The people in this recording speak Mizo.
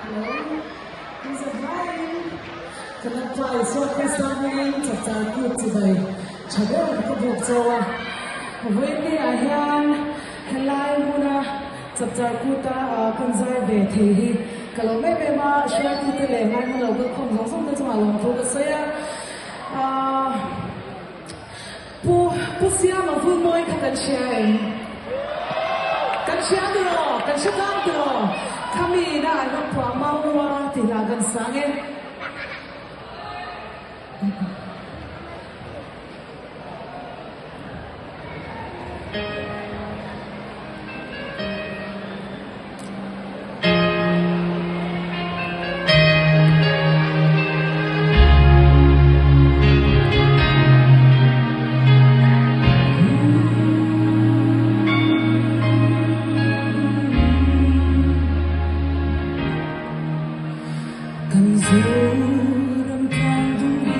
Hello. Kan zavaiin kan Lalpa Isua Krista hmingin chapchar kut chibai tha ber ka buk chau a. Vawiin ah hian helai hmuna chapchar kuta kan zai ve thei hi ka lo em em a, hruaitute leh ngaihna lo kalkhawm zawng zawng te chungah lawmthu ka sawi a. Pu Pu Siama Vulmawi kha kan hria em? Kan hria tiraw? Kan hre tlang tiraw? Khami ina an rawn phuah Maua tih hla kan sang e. Kan Zoram tlang dung hi